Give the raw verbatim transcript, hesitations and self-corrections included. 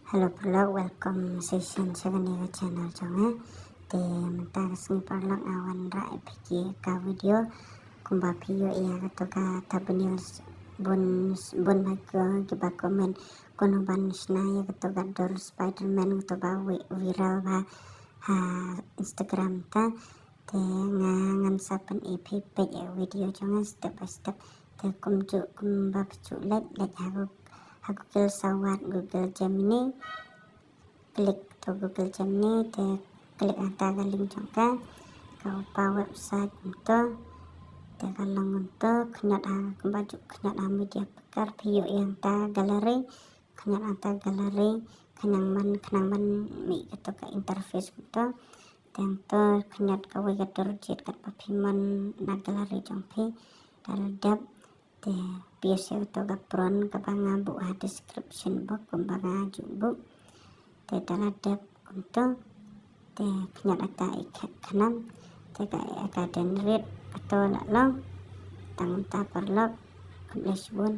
Hello paralok, welcome session sha kane ka channel jong nga. Te mynta ka sngi paralok nga wanrah ïa phi ka video kumba phi ïohi ïa kato ka thumbnail bun bun bha kiba comment kumno ban shna ïa kato ka dur Spiderman kato ba viral bha ha Instagram ta. Te nga ngan sa pyni phi peit ïa video jong nga step by step. Te kumjuh kumba phi ju leit leit ha Google, ha Google sawat Google Gemini. Klik to Google Gemini te klik hangta ka link jong ka, ka opa website kumto. Te ka long kumto, khñiot ha kumba ju khñiot ha media picker phi ïohi hangta gallery. Khñiot hangta gallery khnang ban khnang ban mih kato ka interface kumto. Te hangto khñiot kawei ka dur jied katba phi mon na gallery jong phi. Da la dep te phi ïohsngew kato ka prompt kaba nga buh ha description box kumba nga ju buh. Te da la dep kumto te khñiot hangta i khnam te ka, ka generate kato la long. Tang kumta paralok, khublei shibun.